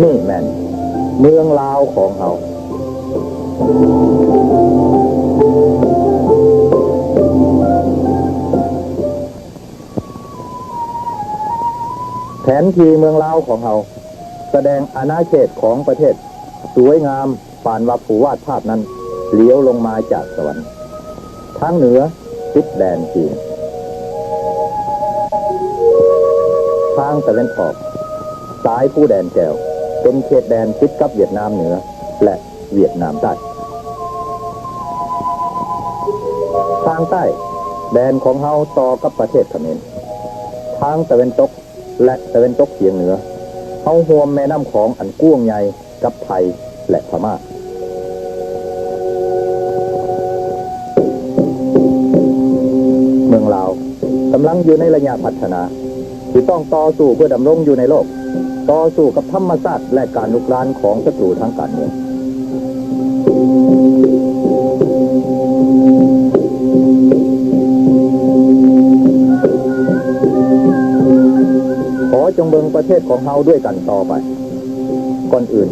ນີ້ແມ່ນເມືອງລາວຂອງເຮົາ. ແຜນທີ່ເມືອງລາວຂອງເຮົາ ສະແດງອານາເຂດຂອງປະເທດສວຍງາມ ປານວ່າຜູ້ວາດພາບນັ້ນຫຼຽວລົງມາຈາກສະຫວັນ. ທາງເໜືອຕິດແດນຈີນ, ທາງຕາເວັນອອກ ສາຍພູແດນແກ້ວ ເປັນເຂດແດນຕິດກັບຫວຽດນາມເໜືອ ແລະ ຫວຽດນາມໃຕ້. ທາງໃຕ້ ແດນຂອງເຮົາຕໍ່ກັບປະເທດຂະເໝນ. ທາງຕາເວັນຕົກ ແລະ ຕາເວັນຕົກສຽງເໜືອ ເຮົາຮ່ວມແມ່ນ້ຳຂອງອັນກວ້າງໃຫຍ່ກັບໄທ ແລະ ພະມ້າ. ເມືອງລາວກຳລັງຢູ່ໃນໄລຍະພັດທະນາ ທີ່ຕ້ອງຕໍ່ສູ້ເພື່ອດຳລົງຢູ່ໃນໂລກ, ຕໍ່ສູ້ກັບທຳມະຊາດ ແລະ ການລຸກລານຂອງສັດຕູທາງການເມືອງ. ຂໍຈົ່ງເບິ່ງປະເທດຂອງເຮົາດ້ວຍກັນຕໍ່ໄປ. ກ່ອນອື່ນ,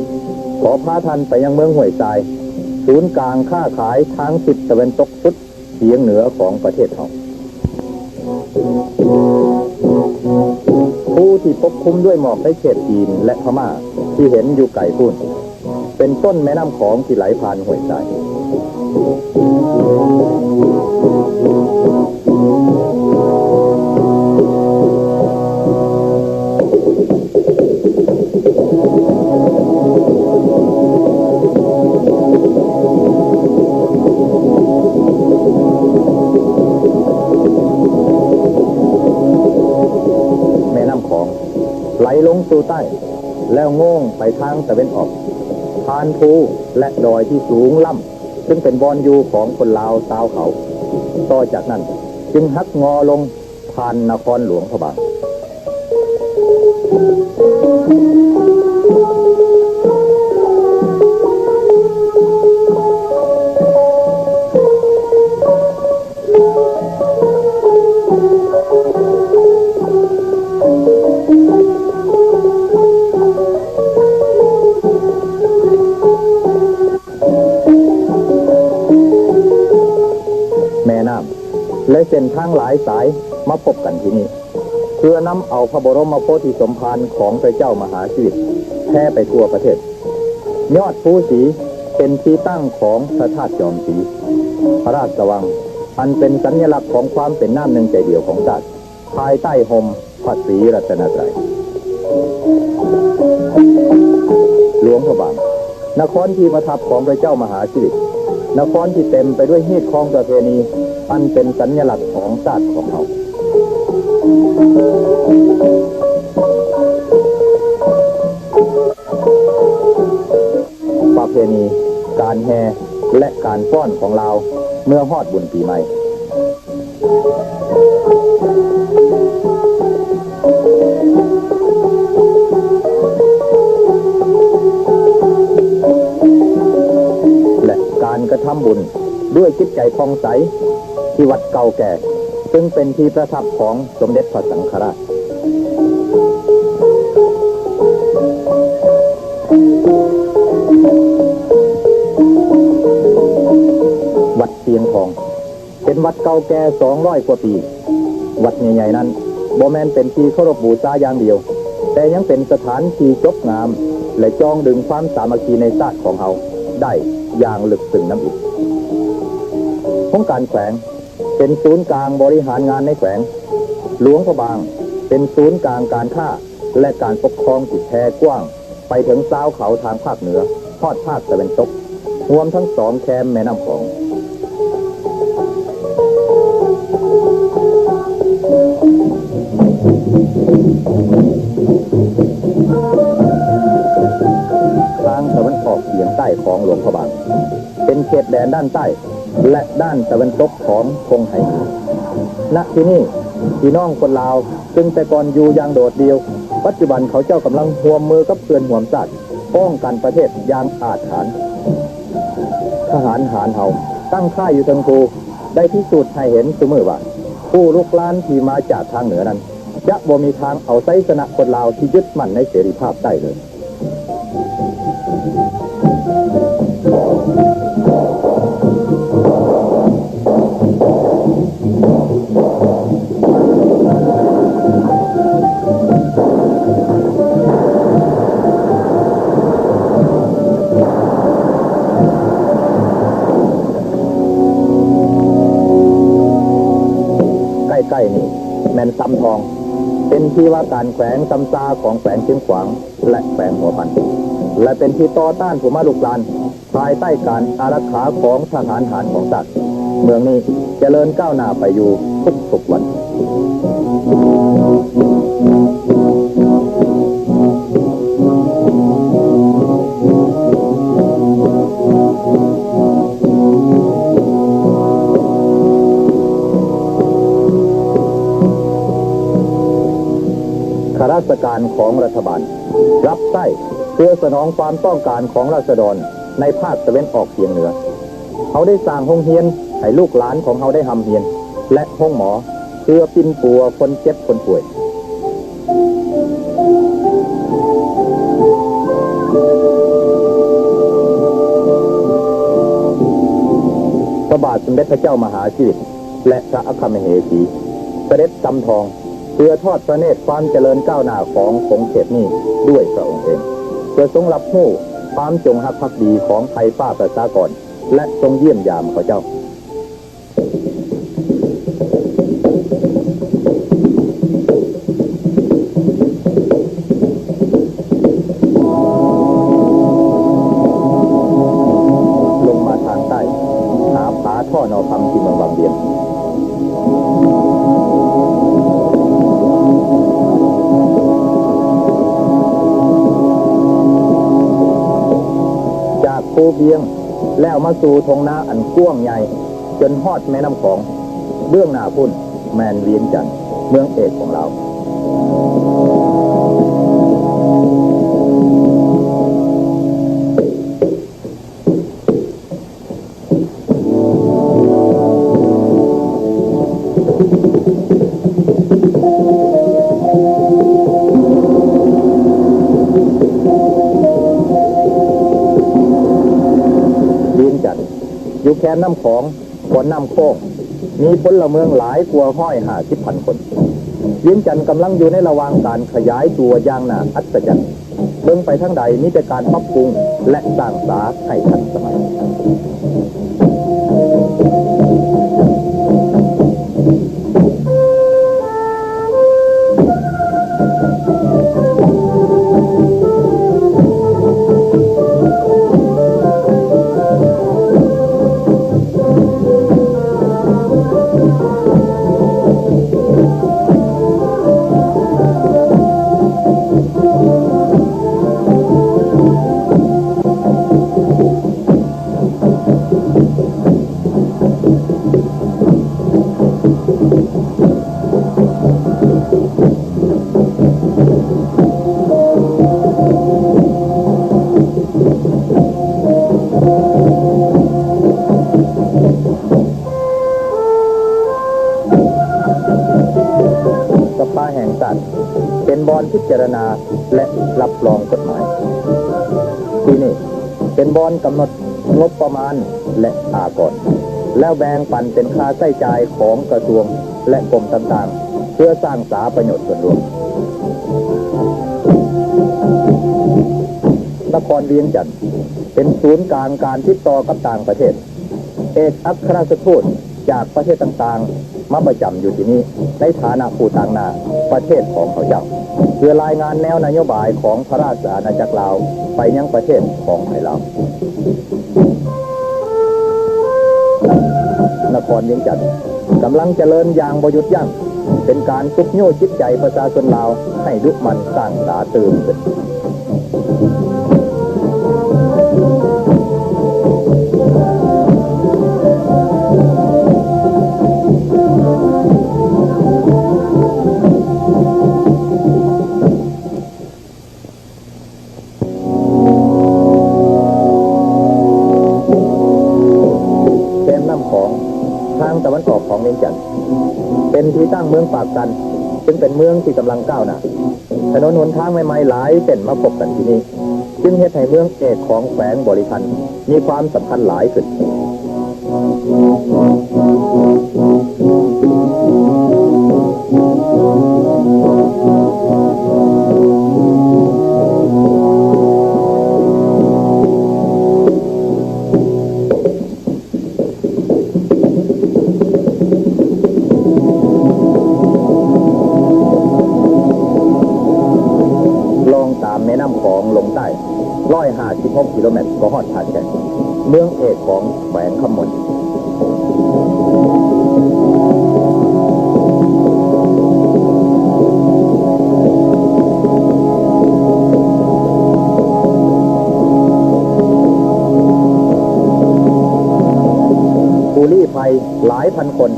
ຂໍພາທ່ານໄປຍັງເມືອງຫ້ວຍຊາຍ, ສູນກາງຄ້າຂາຍທາງທິດຕາເວັນຕົກສຸດສຽງເໜືອຂອງປະເທດເຮົາ. ພູທີ່ປົກຄຸມດ້ວຍໝອກໃນເຂດຈີນ ແລະ ພະມ້າ ທີ່ເຫັນຢູ່ໄກພຸ້ນ ເປັນຕົ້ນແມ່ນ້ຳຂອງທີ່ໄຫຼຜ່ານຫ້ວຍຊາຍ. ແມ່ນ້ຳຂອງໄຫຼລົງສູ່ໃຕ້ ແລ້ວໂງ່ງໄປທາງຕາເວັນອອກ ຜ່ານພູ ແລະ ດອຍທີ່ສູງລ້ຳ ຊຶ່ງເປັນບ່ອນຢູ່ຂອງຄົນລາວຊາວເຂົາ. ຕໍ່ຈາກນັ້ນຈຶ່ງຫັກງໍລົງຜ່ານນະຄອນຫຼວງພະບາງ. ແມ່ນ້ຳ ແລະ ເສັ້ນທາງຫຼາຍສາຍມາພົບກັນທີ່ນີ້ ເພື່ອນຳເອົາພະບໍລົມມະໂພທິສົມພານຂອງພະເຈົ້າມະຫາຊີວິດແຜ່ໄປທົ່ວປະເທດ. ຍອດພູສີເປັນທີ່ຕັ້ງຂອງພະທາດຈອມສີ, ພະລາຊະວັງ ອັນເປັນສັນຍະລັກຂອງຄວາມເປັນນ້ຳໜຶ່ງໃຈດຽວຂອງຊາດ ພາຍໃຕ້ຮົ່ມພະສີລັດຕະນະໄຕ. ຫຼວງພະບາງ ນະຄອນທີ່ປະທັບຂອງພະເຈົ້າມະຫາຊີວິດ, ນະຄອນທີ່ເຕັມໄປດ້ວຍຮີດຄອງປະເພນີ ອັນເປັນສັນຍະລັກຂອງຊາດຂອງເຮົາ. ປະເພນີການແຫ່ ແລະ ການຟ້ອນຂອງລາວເມື່ອຮອດບຸນປີໃໝ່ ແລະ ການກະທຳບຸນດ້ວຍຈິດໃຈຜ່ອງໃສທີ່ວັດເກົ່າແກ່ ຊຶ່ງເປັນທີ່ປະທັບຂອງສົມເດັດພະສັງຄະລາດ. ວັດຊຽງທອງ ເປັນວັດເກົ່າແກ່ສອງຮ້ອຍກວ່າປີ. ວັດໃຫຍ່ໆນັ້ນບໍ່ແມ່ນເປັນທີ່ເຄົາລົບບູຊາຢ່າງດຽວ, ແຕ່ຍັງເປັນສະຖານທີ່ຈົບງາມ ແລະ ຈ່ອງດຶງຄວາມສາມັກຄີໃນຊາດຂອງເຮົາໄດ້ຢ່າງເລິກເຊິ່ງນຳອີກ. ອົງການແຂວງ ເປັນສູນກາງບໍລິຫານງານໃນແຂວງ. ຫຼວງພະບາງ ເປັນສູນກາງການຄ້າ ແລະ ການປົກຄອງທີ່ແຜ່ກວ້າງໄປເຖິງຊາວເຂົາທາງພາກເໜືອ ຮອດພາກຕາເວັນຕົກ, ຮວມທັງສອງແຄມແມ່ນ້ຳຂອງ. ທາງຕາເວັນອອກສຽງໃຕ້ຂອງຫຼວງພະບາງ ເປັນເຂດແດນດ້ານໃຕ້ ແລະ ດ້ານຕາເວັນຕົກຂອງທົ່ງໄຫ. ນະທີ່ນີ້ ພີ່ນ້ອງຄົນລາວ ຊຶ່ງແຕ່ກ່ອນຢູ່ຢ່າງໂດດດ່ຽວ, ປັດຈຸບັນເຂົາເຈົ້າກຳລັງຮ່ວມມືກັບເພື່ອນຮ່ວມຊາດ ປ້ອງກັນປະເທດຢ່າງອາດຫານ. ທະຫານຫານເຮົາຕັ້ງຄ້າຍຢູ່ເທິງພູ ໄດ້ພິສູດໃຫ້ເຫັນຊຸມື້ວ່າ ຜູ້ລຸກລານທີ່ມາຈາກທາງເໜືອນັ້ນ ຈະບໍ່ມີທາງເອົາໄຊຊະນະຄົນລາວທີ່ຍຶດໝັ້ນໃນເສລີພາບໄດ້ເລີຍ. ໃກ້ໆນີ້ແມ່ນຊຳທອງ ເປັນທີ່ວ່າການແຂວງຊຳຊາຂອງແຂວງຊຽງຂວາງ ແລະ ແຂວງຫົວພັນ ແລະ ເປັນທີ່ຕໍ່ຕ້ານຜູ້ມາລຸກລານ ພາຍໃຕ້ການອາລັກຂາຂອງທະຫານຫານຂອງຊາດ. ເມືອງນີ້ຈະເລີນກ້າວໜ້າໄປຢູ່ທຸກໆວັນ. ຂ້າລາຊະການຂອງລັດຖະບານ ຮັບໃຊ້ເພື່ອສະໜອງຄວາມຕ້ອງການຂອງລາຊະດອນໃນພາກຕາເວັນອອກສຽງເໜືອ. ເຮົາໄດ້ສ້າງໂຮງຮຽນໃຫ້ລູກຫຼານຂອງເຮົາໄດ້ຮ່ຳຮຽນ ແລະ ໂຮງໝໍເພື່ອປິ່ນປົວຄົນເຈັບຄົນປ່ວຍ. ພະບາດສົມເດັດພະເຈົ້າມະຫາຊີວິດ ແລະ ພະອັກຄະມະເຫສີ ສະເດັດຊຳທອງ ເພື່ອທອດພະເນດຄວາມຈະເລີນກ້າວໜ້າຂອງຂົງເຂດນີ້ດ້ວຍພະອົງເອງ, ເພື່ອຊົງຮັບຮູ້ຄວາມຈົງຮັກພັກດີຂອງໄພຟ້າປະຊາກອນ ແລະ ຊົງຢ້ຽມຢາມເຂົາເຈົ້າ. ລົງມາທາງໃຕ້ ຫາຜາທໍ່ນໍຄຳທີ່ເມືອງວັງວຽງ. ຈາກພູວຽງ ແລ້ວມາສູ່ທົ່ງນາອັນກວ້າງໃຫຍ່ ຈົນຮອດແມ່ນ້ຳຂອງ. ເບື້ອງໜ້າພຸ້ນແມ່ນວຽງຈັນ ເມືອງເອກຂອງລາວ. ວຽງຈັນ ຢູ່ແຄມນ້ຳຂອງ ບ່ອນນ້ຳໂຂງ ມີພົນລະເມືອງຫຼາຍກວ່າຮ້ອຍຫ້າສິບພັນຄົນ. ວຽງຈັນກຳລັງຢູ່ໃນລະຫວ່າງການຂະຫຍາຍຕົວຢ່າງໜ້າອັດສະຈັນ. ເບິ່ງໄປທາງໃດມີແຕ່ການປັບປຸງ ແລະ ສ້າງສາໃຫ້ທັນສະໄໝ. ສະພາແຫ່ງຊາດ ເປັນບ່ອນພິຈາລະນາ ແລະ ຮັບຮອງກົດໝາຍ. ທີ່ນີ້ເປັນບ່ອນກຳນົດງົບປະມານ ແລະ ອາກອນ ແລ້ວແບ່ງປັນເປັນຄ່າໃຊ້ຈ່າຍຂອງກະຊວງ ແລະ ກົມຕ່າງໆ ເພື່ອສ້າງສາປະໂຫຍດສ່ວນລວມ. ນະຄອນວຽງຈັນ ເປັນສູນກາງການຕິດຕໍ່ກັບຕ່າງປະເທດ. ເອກອັກຄະລັດຖະທູດຈາກປະເທດຕ່າງໆ ມາປະຈຳຢູ່ທີ່ນີ້ ໃນຖານະຜູ້ຕາງໜ້າປະເທດຂອງເຂົາເຈົ້າ ເພື່ອລາຍງານແນວນະໂຍບາຍຂອງພະລາຊະອານາຈັກລາວໄປຍັງປະເທດຂອງໃຜລາວ. ນະຄອນວຽງຈັນກຳລັງຈະເລີນຢ່າງບໍ່ຢຸດຢັ້ງ, ເປັນການປຸກຍູ້ຈິດໃຈປະຊາຊົນລາວໃຫ້ດຸໝັ່ນສ້າງສາຕື່ມຂຶ້ນ. ແຄມນ້ຳຂອງທາງຕາເວັນອອກຂອງວຽງຈັນ ເປັນທີ່ຕັ້ງເມືອງປາກຊັນ, ຊຶ່ງເປັນເມືອງທີ່ກຳລັງກ້າວໜ້າ. ຖະໜົນຫົນທາງໃໝ່ໆຫຼາຍເສັ້ນມາພົບກັນທີ່ນີ້. ຈຶ່ງເຮັດໃຫ້ເມືອງເອກຂອງແຂວງບໍລິຄັນມີຄວາມສຳຄັນຫຼາຍຂຶ້ນ. ລ່ອງຕາມແມ່ນ້ຳຂອງລົງໃຕ້ ຮ້ອຍຫ້າສິບຫົກກິໂລແມັດ ກໍຮອດທ່າແຂກ ເມືອງເອກຂອງແຂວງຄຳມ່ວນ. ຜູ້ລີ້ໄພຫຼາຍພັນຄົນ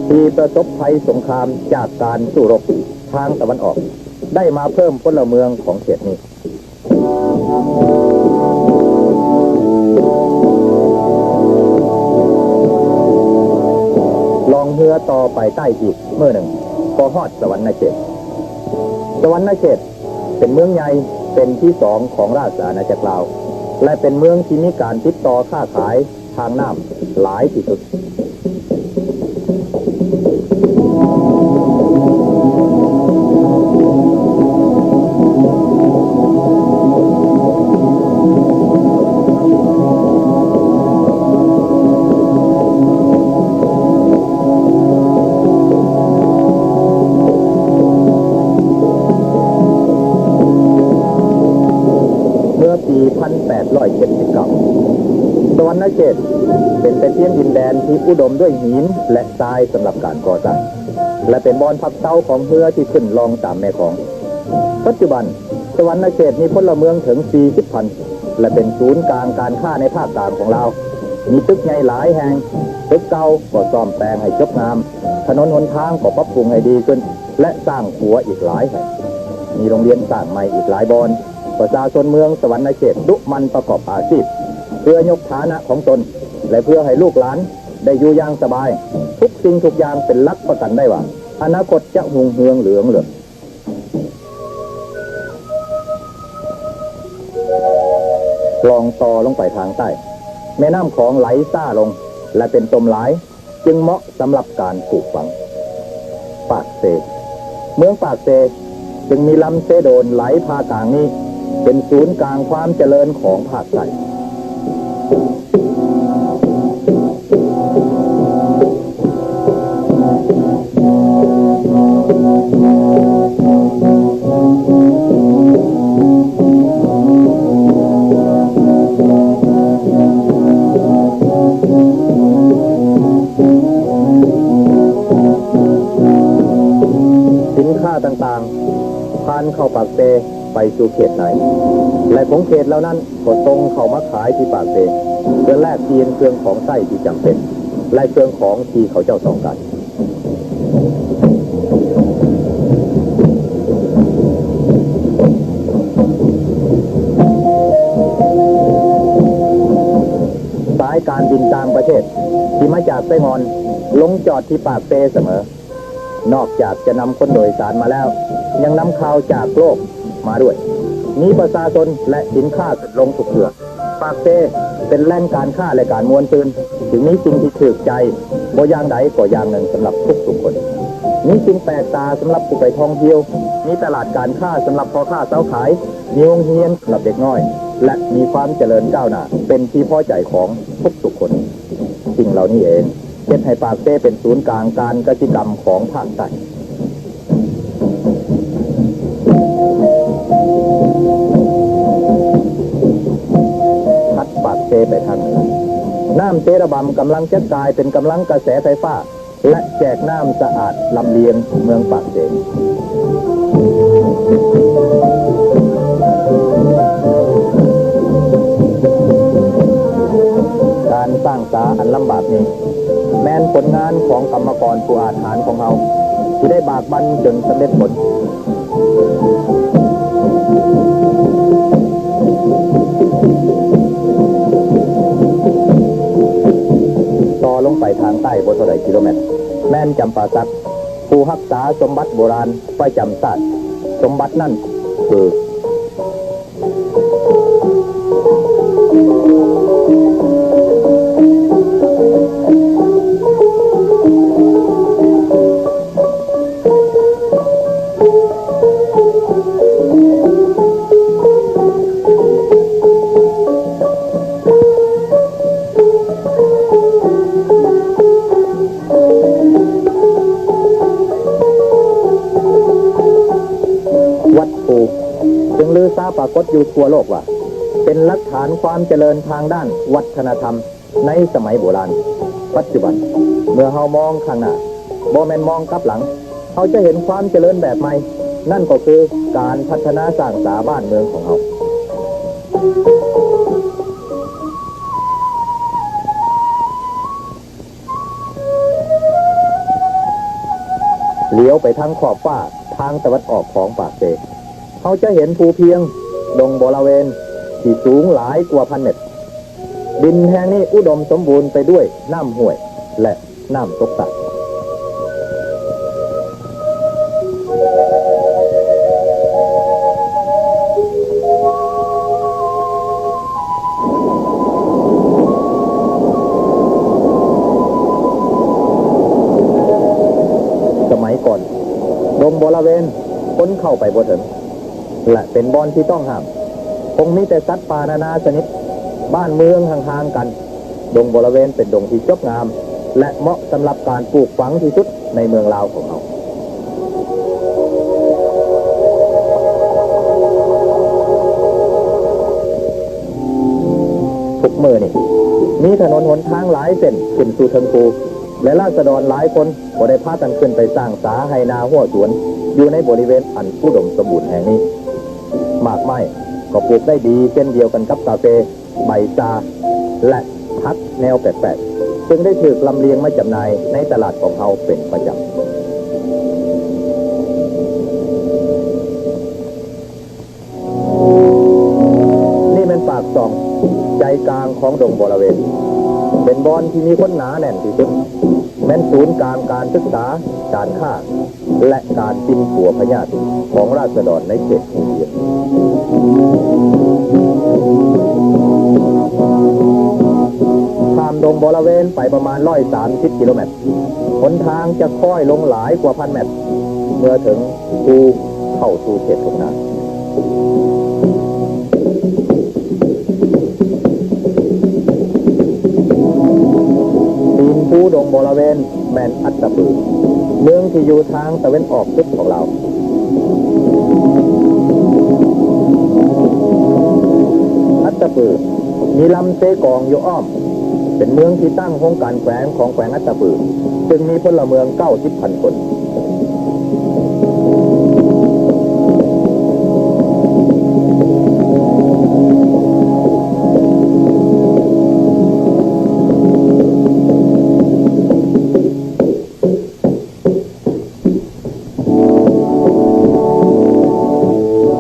ທີ່ປະສົບໄພສົງຄາມຈາກການສູ້ລົບທາງຕາເວັນອອກ ໄດ້ມາເພີ່ມພົນລະເມືອງຂອງເຂດນີ້. ລ່ອງເຮືອຕໍ່ໄປໃຕ້ອີກມື້ໜຶ່ງ ກໍຮອດສະຫວັນນະເຂດ. ສະຫວັນນະເຂດເປັນເມືອງໃຫຍ່ເປັນທີສອງຂອງລາຊະອານາຈັກລາວ ແລະ ເປັນເມືອງທີ່ມີການຕິດຕໍ່ຄ້າຂາຍ ທາງນ້ຳຫຼາຍທີ່ສຸດ. ເມື່ອປີພັນແປດຮ້ອຍເຈັດສິບເກົ້າ ສະຫວັນນະເຂດເປັນແຕ່ພຽງດິນແດນທີ່ອຸດົມດ້ວຍຫີນ ແລະ ຊາຍສຳລັບການກໍ່ສ້າງ ແລະ ເປັນບ່ອນພັກເຊົາຂອງເຮືອທີ່ຂຶ້ນລ່ອງຕາມແມ່ຂອງ. ປັດຈຸບັນ ສະຫວັນນະເຂດມີພົນລະເມືອງເຖິງສີ່ສິບພັນ ແລະ ເປັນສູນກາງການຄ້າໃນພາກກາງຂອງລາວ. ມີຕຶກໃຫຍ່ຫຼາຍແຫ່ງ, ຕຶກເກົ່າກໍສ້ອມແປງໃຫ້ຈົບງາມ, ຖະໜົນຫົນທາງກໍປັບປຸງໃຫ້ດີຂຶ້ນ ແລະ ສ້າງຂົວອີກຫຼາຍແຫ່ງ. ມີໂຮງຮຽນສ້າງໃໝ່ອີກຫຼາຍບ່ອນ. ປະຊາຊົນເມືອງສະຫວັນນະເຂດດຸໝັ່ນປະກອບອາຊີບ ເພື່ອຍົກຖານະຂອງຕົນ ແລະ ເພື່ອໃຫ້ລູກຫຼານໄດ້ຢູ່ຢ່າງສະບາຍ. ທຸກສິ່ງທຸກຢ່າງເປັນຫຼັກປະກັນໄດ້ວ່າ ອະນາຄົດຈະຮຸ່ງເຮືອງເຫຼືອງເຫຼືອ. ລ່ອງຕໍ່ລົງໄປທາງໃຕ້, ແມ່ນ້ຳຂອງໄຫຼຊ້າລົງ ແລະ ເປັນຕົມຫຼາຍ, ຈຶ່ງເໝາະສຳລັບການປູກຝັງ. ປາກເຊ. ເມືອງປາກເຊ ຊຶ່ງມີລຳເຊໂດນໄຫຼຜ່າກາງນີ້ ເປັນສູນກາງຄວາມຈະເລີນຂອງພາກໃຕ້. ສິນຄ້າຕ່າງໆ ຜ່ານເຂົ້າປາກເຊໄປສູ່ເຂດໃນ ແລະ ຂົງເຂດເຫຼົ່ານັ້ນກໍສົ່ງເຂົ້າມາຂາຍທີ່ປາກເຊ ເພື່ອແລກປ່ຽນເຄື່ອງຂອງໃຊ້ທີ່ຈຳເປັນ ແລະ ເຄື່ອງຂອງທີ່ເຂົາເຈົ້າຕ້ອງການ. ສາຍການບິນຕ່າງປະເທດທີ່ມາຈາກໄຊງ່ອນລົງຈອດທີ່ປາກເຊສະເໝີ. ນອກຈາກຈະນຳຄົນໂດຍສານມາແລ້ວ ຍັງນຳຂ່າວຈາກໂລກມາດ້ວຍ. ມີປະຊາຊົນ ແລະ ສິນຄ້າຂຶ້ນລົງທຸກເທື່ອ. ປາກເຊເປັນແຫຼ່ງການຄ້າ ແລະ ການມ່ວນຊື່ນ, ຈຶ່ງມີສິ່ງທີ່ຖືກໃຈບໍ່ຢ່າງໃດກໍຢ່າງໜຶ່ງສຳລັບທຸກໆຄົນ. ມີສິ່ງແປກຕາສຳລັບຜູ້ໄປທ່ອງທ່ຽວ, ມີຕະຫຼາດການຄ້າສຳລັບພໍ່ຄ້າຊາວຂາຍ, ມີໂຮງຮຽນສຳລັບເດັກນ້ອຍ ແລະ ມີຄວາມຈະເລີນກ້າວໜ້າເປັນທີ່ພໍໃຈຂອງທຸກໆຄົນ. ສິ່ງເຫຼົ່ານີ້ເອງເຮັດໃຫ້ປາກເຊເປັນສູນກາງການກະສິກຳຂອງພາກໃຕ້. ຖັດປາກເຊໄປທາງເໜືອ, ນ້ຳເຊລະບຳກຳລັງຈະກາຍເປັນກຳລັງກະແສໄຟຟ້າ ແລະ ແຈກນ້ຳສະອາດລຳລຽງເມືອງປາກເຊ. ການສ້າງສາອັນລຳບາກນີ້ ແມ່ນຜົນງານຂອງກຳມະກອນຜູ້ອາດຫານຂອງເຮົາ ທີ່ໄດ້ບາກບັ່ນຈົນສຳເລັດຜົນ. ຕໍ່ລົງໄປທາງໃຕ້ບໍ່ເທົ່າໃດກິໂລແມັດ ແມ່ນຈຳປາສັກ ຜູ້ຮັກສາສົມບັດໂບລານປະຈຳຊາດ. ສົມບັດນັ້ນຄື ສ ກົດຢູ່ທົ່ວໂລກວ່າ ເປັນຫຼັກຖານຄວາມຈະເລີນທາງດ້ານວັດທະນະທຳໃນສະໄໝໂບລານ. ປັດຈຸບັນ ເມື່ອເຮົາມອງຂ້າງໜ້າ ບໍ່ແມ່ນມອງກັບຫຼັງ, ເຮົາຈະເຫັນຄວາມຈະເລີນແບບໃໝ່, ນັ້ນກໍຄືການພັດທະນາສ້າງສາບ້ານເມືອງຂອງເຮົາ. ຫຼຽວໄປທາງຂອບຟ້າທາງຕາເວັນອອກຂອງປາກເຊ, ເຮົາຈະເຫັນພູພຽງດົງບໍລະເວນທີ່ສູງຫຼາຍກວ່າພັນເມັດ. ດິນແຫ່ງນີ້ອຸດົມສົມບູນໄປດ້ວຍນ້ຳຫ້ວຍ ແລະ ນ້ຳຕົກສາຍ. ສະໄໝກ່ອນ ດົງບໍລະເວນຄົນເຂົ້າໄປບໍ່ເຖິງ ແລະ ເປັນບ່ອນທີ່ຕ້ອງຫ້າມ, ຄົງມີແຕ່ສັດປ່ານານາຊະນິດ, ບ້ານເມືອງຫ່າງໆກັນ. ດົງບໍລະເວນເປັນດົງທີ່ຈົບງາມ ແລະ ເໝາະສຳລັບການປູກຝັງທີ່ສຸດໃນເມືອງລາວຂອງເຮົາ. ທຸກມື້ນີ້ ມີຖະໜົນຫົນທາງຫຼາຍເສັ້ນຂຶ້ນສູ່ເທິງພູ ແລະ ລາຊະດອນຫຼາຍຄົນກໍໄດ້ພາກັນຂຶ້ນໄປສ້າງສາໄຮ່ນາຮົ້ວສວນ ຢູ່ໃນບໍລິເວນອັນອຸດົມສົມບູນແຫ່ງນີ້. ໝາກໄມ້ກໍປູກໄດ້ດີເຊັ່ນດຽວກັນກັບກາເຟ, ໃບຊາ ແລະ ຜັກແນວແປກໆ ຊຶ່ງໄດ້ຖືກລຳລຽງມາຈຳໜ່າຍໃນຕະຫຼາດຂອງເຮົາເປັນປະຈຳ. ນີ້ແມ່ນປາກຊ່ອງໃຈກາງຂອງດົງບໍລະເວນ, ເປັນບ່ອນທີ່ມີຄົນໜາແໜ້ນທີ່ສຸດ, ແມ່ນສູນກາງການສຶກສາ, ການຄ້າ ແລະ ການປິ່ນປົວພະຍາດຂອງລາຊະດອນໃນເຂດຫູຫວຽນ. ຂ້າມດົງບໍລະເວນໄປປະມານຮ້ອຍສາມສິບກິໂລແມັດ, ຫົນທາງຈະຄ້ອຍລົງຫຼາຍກວ່າພັນແມັດ ເມື່ອເຖິງພູເຂົ້າສູ່ເຂດທົ່ງນາ. ຕີນພູດົງບໍລະເວນແມ່ນອັດຕະປື, ເມືອງທີ່ຢູ່ທາງຕາເວັນອອກສຸດຂອງລາວ. ອັດຕະປືມີລຳເຊກອງຢູ່ອ້ອມ, ເປັນເມືອງທີ່ຕັ້ງໂຮງການແຂວງຂອງແຂວງອັດຕະປື, ຊຶ່ງມີພົນລະເມືອງເກົ້າສິບພັນຄົນ.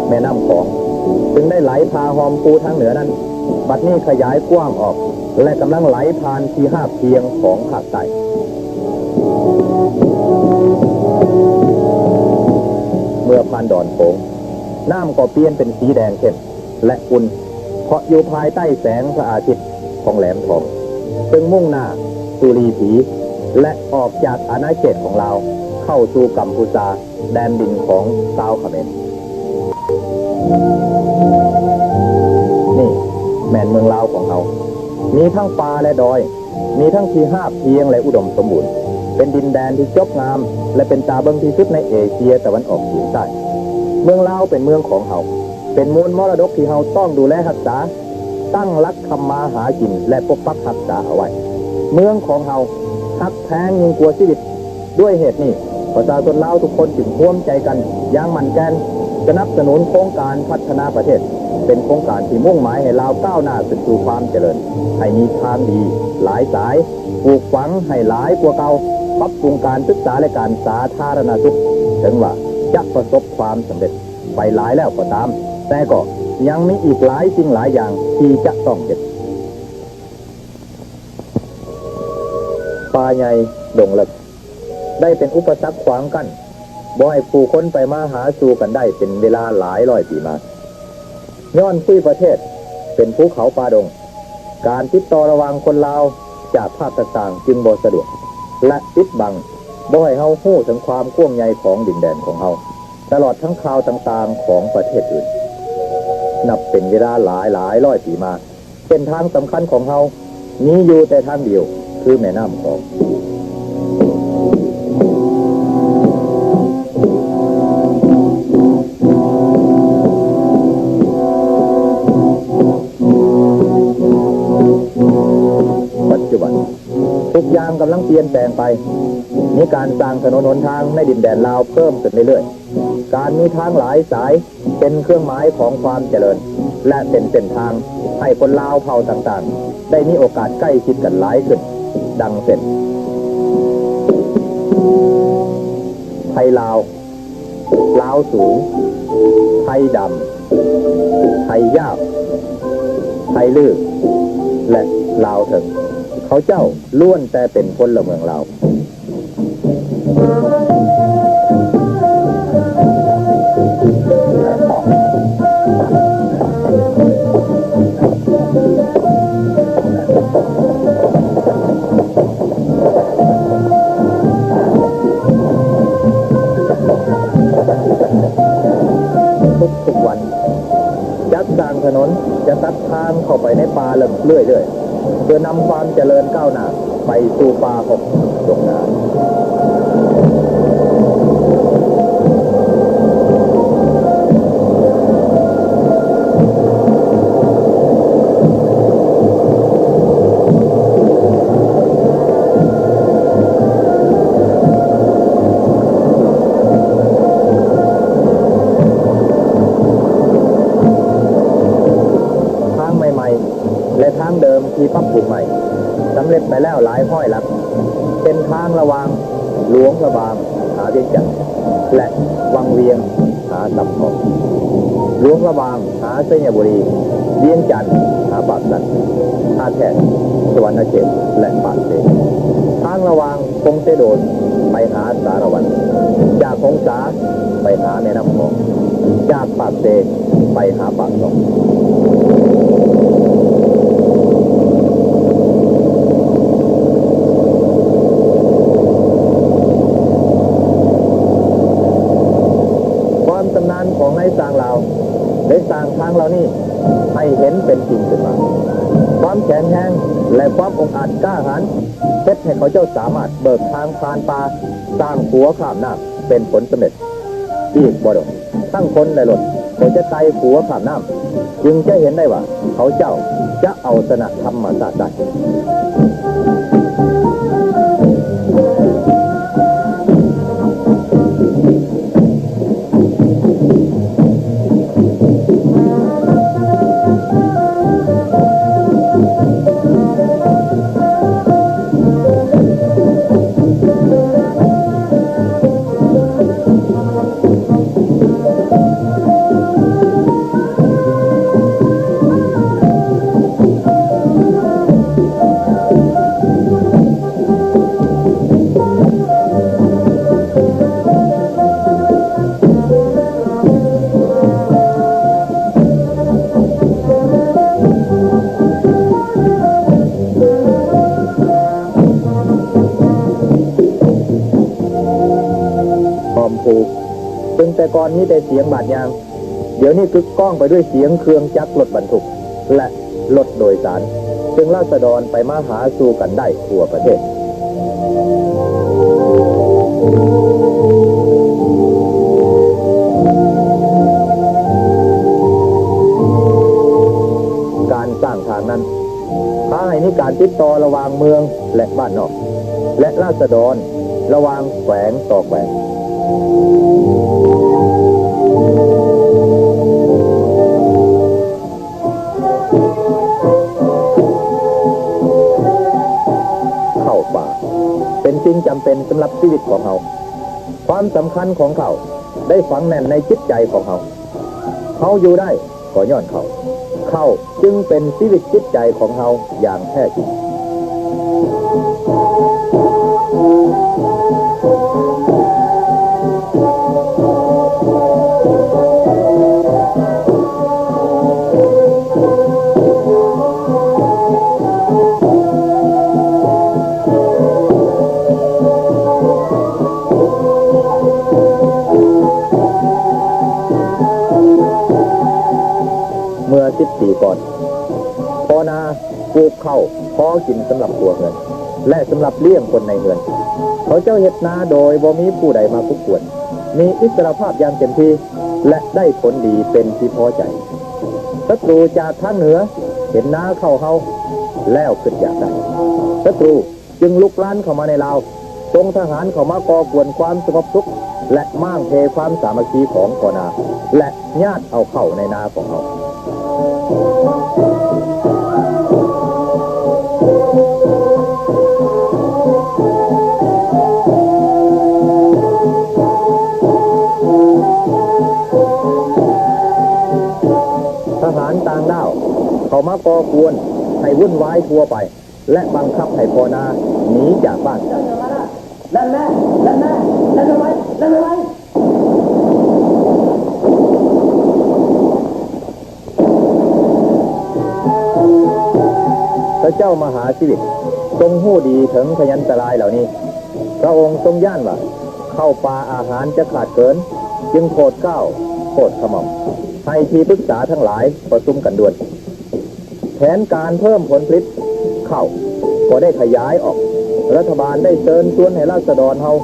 ແມ່ນ້ຳຂອງຈຶ່ງໄດ້ໄຫຼຜ່າຮ່ອມພູທາງເໜືອນັ້ນ, ບັດນີ້ຂະຫຍາຍກວ້າງອອກ ແລະ ກຳລັງໄຫຼຜ່ານທີ່ຮາບພຽງຂອງພາກໃຕ້. ເມື່ອຜ່ານດອນໂຂງ, ນ້ຳກໍປ່ຽນເປັນສີແດງເຂັ້ມ ແລະ ອຸ່ນ ເພາະຢູ່ພາຍໃຕ້ແສງພະອາທິດຂອງແຫຼມທອງ, ເຊິ່ງມຸ່ງໜ້າສູ່ລີຜີ ແລະ ອອກຈາກອານາເຂດຂອງລາວ ເຂົ້າສູ່ກຳພູຊາ, ແດນດິນຂອງຊາວຂະເໝນ. ນີ້ແມ່ນເມືອງລາວຂອງເຮົາ, ມີທັງປ່າ ແລະ ດອຍ, ມີທັງທີ່ຮາບພຽງ ແລະ ອຸດົມສົມບູນ, ເປັນດິນແດນທີ່ຈົບງາມ ແລະ ເປັນຕາເບິ່ງທີ່ສຸດໃນເອເຊຍຕາເວັນອອກສຽງໃຕ້. ເມືອງລາວເປັນເມືອງຂອງເຮົາ, ເປັນມູນມໍລະດົກທີ່ເຮົາຕ້ອງດູແລຮັກສາ, ຕັ້ງຫຼັກທຳມາຫາກິນ ແລະ ປົກປັກຮັກສາເອົາໄວ້. ເມືອງຂອງເຮົາຮັກແພງຍິ່ງກວ່າຊີວິດ. ດ້ວຍເຫດນີ້, ປະຊາຊົນລາວທຸກຄົນຈຶ່ງຮ່ວມໃຈກັນຢ່າງໝັ້ນແກ່ນ ສະໜັບສະໜູນໂຄງການພັດທະນາປະເທດ, ເປັນໂຄງການທີ່ມຸ່ງໝາຍໃຫ້ລາວກ້າວໜ້າຂຶ້ນສູ່ຄວາມຈະເລີນ, ໃຫ້ມີທາງດີຫຼາຍສາຍ, ປູກຝັງໃຫ້ຫຼາຍກວ່າເກົ່າ, ປັບປຸງການສຶກສາ ແລະ ການສາທາລະນະສຸກ. ເຖິງວ່າຈະປະສົບຄວາມສຳເລັດໄປຫຼາຍແລ້ວກໍຕາມ, ແຕ່ກໍຍັງມີອີກຫຼາຍສິ່ງຫຼາຍຢ່າງທີ່ຈະຕ້ອງເຮັດ. ປ່າໃຫຍ່ດົງເລິກ ໄດ້ເປັນອຸປະສັກຂວາງກັ້ນ ບໍ່ໃຫ້ຜູ້ຄົນໄປມາຫາສູ່ກັນໄດ້ເປັນເວລາຫຼາຍຮ້ອຍປີມາ. ຍ້ອນພູມປະເທດເປັນພູເຂົາປ່າດົງ, ການຕິດຕໍ່ລະຫວ່າງຄົນລາວຈາກພາກຕ່າງໆຈຶ່ງບໍ່ສະດວກ ແລະ ປິດບັງບໍ່ໃຫ້ເຮົາຮູ້ເຖິງຄວາມກວ້າງໃຫຍ່ຂອງດິນແດນຂອງເຮົາ, ຕະຫຼອດທັງຂ່າວຕ່າງໆຂອງປະເທດອື່ນ. ນັບເປັນເວລາຫຼາຍໆຮ້ອຍປີມາ, ເສັ້ນທາງສຳຄັນຂອງເຮົາມີຢູ່ແຕ່ທາງດຽວ ຄືແມ່ນ້ຳຂອງ. ທຸກຢ່າງກຳລັງປ່ຽນແປງໄປ. ມີການສ້າງຖະໜົນຫົນທາງໃນດິນແດນລາວເພີ່ມຂຶ້ນເລື້ອຍໆ. ການມີທາງຫຼາຍສາຍເປັນເຄື່ອງໝາຍຂອງຄວາມຈະເລີນ ແລະ ເປັນເສັ້ນທາງໃຫ້ຄົນລາວເຜົ່າຕ່າງໆ ໄດ້ມີໂອກາດໃກ້ຊິດກັນຫຼາຍຂຶ້ນ, ດັ່ງເຊັ່ນ ໄທລາວ, ລາວສູງ, ໄທດຳ, ໄທຍາວ, ໄທລື ແລະ ລາວເທິງ, ເຂົາເຈົ້າລ້ວນແຕ່ເປັນພົນລະເມືອງລາວ. ທຸກໆວັນ ຈັກສ້າງຖະໜົນ ຈະຕັດທາງເຂົ້າໄປໃນປ່າເລິກເລື້ອຍໆ ເພື່ອນຳຄວາມຈະເລີນກ້າວໜ້າໄປສູ່ປ່າຮົກດົງນາ. ທາງໃໝ່ໆ ແລະ ທາງເດີມທີ່ປັບປຸງໃໝ່ ສຳເລັດໄປແລ້ວຫຼາຍຮ້ອຍຫຼັກ, ເຊັ່ນ ທາງລະຫວ່າງຫຼວງພະບາງຫາວຽງຈັນ ແລະ ວັງວຽງຫາສຳເພາ, ຫຼວງພະບາງຫາໄຊຍະບູລີ, ວຽງຈັນຫາປາກຊັນ, ທ່າແຂກ, ສະຫວັນນະເຂດ ແລະ ປາກເຊ, ທາງລະຫວ່າງ ຄົງເຊໂດນໄປຫາສາລະວັນ, ຈາກຫົງສາໄປຫາແມ່ນ້ຳຂອງ, ຈາກປາກເຊໄປຫາປາກຊ່ອງ. ຄວາມຊຳນານຂອງນາຍຊ່າງລາວໄດ້ສ້າງທາງເຫຼົ່ານີ້ໃຫ້ເຫັນເປັນຈິງຂຶ້ນມາ. ຄວາມແຂງແຮງ ແລະ ຄວາມອົງອາດກ້າຫານ ເຮັດໃຫ້ເຂົາເຈົ້າສາມາດເບີກທາງຜ່ານປ່າ ສ້າງຂົວຂ້າມນ້ຳເປັນຜົນສຳເລັດ. ອີກບໍ່ດົນ, ທັງຄົນ ແລະ ລົດກໍຈະໄຕ່ຂົວຂ້າມນ້ຳ, ຈຶ່ງຈະເຫັນໄດ້ວ່າເຂົາເຈົ້າຈະເອົາຊະນະທຳມະຊາດໄດ້. ອ້ອມພູ ເຊິ່ງແຕ່ກ່ອນມີແຕ່ສຽງບາດຍາງ, ດຽວນີ້ກຶກກ້ອງໄປດ້ວຍສຽງເຄື່ອງຈັກລົດບັນທຸກ ແລະ ລົດໂດຍສານ, ເຊິ່ງລາຊະດອນໄປມາຫາສູ່ກັນໄດ້ທົ່ວປະເທດ. ການສ້າງທາງນັ້ນ ພາໃຫ້ມີການຕິດຕໍ່ລະຫວ່າງເມືອງ ແລະ ບ້ານນອກ ແລະ ລາຊະດອນ ລະຫວ່າງແຂວງຕໍ່ແຂວງ. ເຂົ້າປ່າເປັນສິ່ງຈຳເປັນສຳລັບຊີວິດຂອງເຮົາ. ຄວາມສຳຄັນຂອງເຂົ້າໄດ້ຝັງແໜ້ນໃນຈິດໃຈຂອງເຮົາ. ເຮົາຢູ່ໄດ້ ກໍຍ້ອນເຂົ້າ. ເຂົ້າຈຶ່ງເປັນຊີວິດຈິດໃຈຂອງເຮົາຢ່າງແທ້ຈິງ. ເມື່ອສິບປີກ່ອນ, ພໍ່ນາປູກເຂົ້າພໍກິນສຳລັບຄົວເຮືອນ ແລະ ສຳລັບລ້ຽງຄົນໃນເຮືອນ. ເຂົາເຈົ້າເຮັດນາໂດຍບໍ່ມີຜູ້ໃດມາລົບກວນ, ມີອິດສະຫຼະພາບຢ່າງເຕັມທີ່ ແລະ ໄດ້ຜົນດີເປັນທີ່ພໍໃຈ. ສັດຕູຈາກທາງເໜືອເຫັນນາເຂົ້າເຮົາແລ້ວຄິດຢາກໄດ້. ສັດຕູ ຈຶ່ງລຸກລານເຂົ້າມາໃນລາວ, ສົ່ງທະຫານເຂົ້າມາກໍ່ກວນຄວາມສະຫງົບສຸກ ແລະ ມ້າງເພຄວາມສາມັກຄີຂອງພໍ່ນາ ແລະ ຍາດເອົາເຂົ້າໃນນາຂອງເຮົາ. ທະຫານຕ່າງດ້າວເຂົ້າມາກໍ່ກວນໃຫ້ວຸ່ນວາຍທົ່ວໄປ ແລະ ບັງຄັບໃຫ້ພໍ່ນາໜີຈາກບ້ານ. ແລ່ນແມ່ ແລ່ນແມ່ ແລ່ນໄວໆ ແລ່ນໄວໆ. ພະເຈົ້າມະຫາຊີວິດຊົງຮູ້ດີເຖິງພະຍັນຕະລາຍເຫຼົ່ານີ້. ພະອົງຊົງຢ້ານວ່າເຂົ້າປ່າອາຫານຈະຂາດເກີນ, ຈຶ່ງໂປດເກົ້າໂປດຂະໝ່ອມໃຫ້ທີ່ປຶກສາທັງຫຼາຍປະຊຸມກັນດ່ວນ. ແຜນການເພີ່ມຜົນຜະລິດເຂົ້າກໍໄດ້ຂະຫຍາຍອອກ. ລັດຖະບານໄດ້ເຊີນຊວນໃຫ້ລາຊະດອນເຮົາ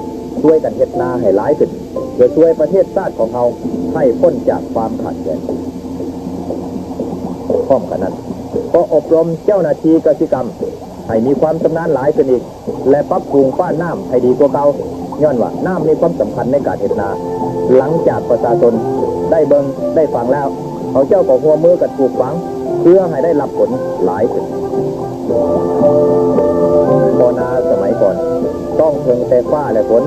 ຊ່ວຍກັນເຮັດນາໃຫ້ຫຼາຍຂຶ້ນ ເພື່ອຊ່ວຍປະເທດຊາດຂອງເຮົາໃຫ້ພົ້ນຈາກຄວາມຂາດແຄນ. ພ້ອມກັນນັ້ນ ກໍອົບຮົມເຈົ້າໜ້າທີ່ກະສິກຳໃຫ້ມີຄວາມຊຳນານຫຼາຍຂຶ້ນອີກ ແລະ ປັບປຸງປ້ານນ້ຳໃຫ້ດີກວ່າເກົ່າ, ຍ້ອນວ່ານ້ຳມີຄວາມສຳຄັນໃນການເຮັດນາ. ຫຼັງຈາກປະຊາຊົນໄດ້ເບິ່ງໄດ້ຟັງແລ້ວ, ເຂົາເຈົ້າກໍຮ່ວມມືກັນປູກຝັງ ເພື່ອໃຫ້ໄດ້ຮັບຜົນຫຼາຍຂຶ້ນ. ບໍ່ນາສະໄໝກ່ອນຕ້ອງເພິ່ງແຕ່ຟ້າ ແລະ ຝົນ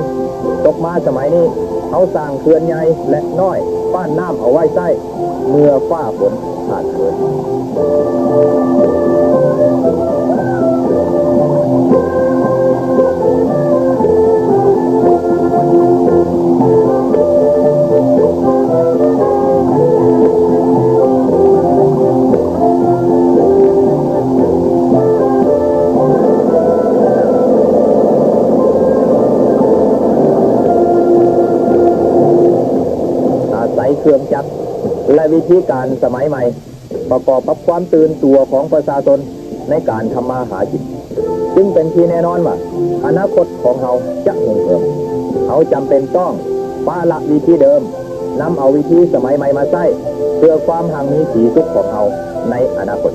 ຕົກມາ, ສະໄໝນີ້ເຮົາສ້າງເຂື່ອນໃຫຍ່ ແລະ ນ້ອຍ ປ້ານນ້ຳເອົາໄວ້ໃຊ້ ເມື່ອຟ້າຝົນຂາດເຂີນ. ອາໄສເຄື່ອງຈັກ ແລະ ວິທີການສະໄໝໃໝ່ ປະກອບກັບຄວາມຕື່ນຕົວຂອງປະຊາຊົນໃນການທຳມາຫາກິນ, ຈຶ່ງເປັນທີ່ແນ່ນອນວ່າ ອະນາຄົດຂອງເຮົາຈະຮຸ່ງເຮືອງ. ເຮົາຈຳເປັນຕ້ອງປະລະວິທີເດີມ, ນຳເອົາວິທີສະໄໝໃໝ່ມາໃຊ້ ເພື່ອຄວາມຮັ່ງມີສີສຸກຂອງເຮົາໃນອະນາຄົດ.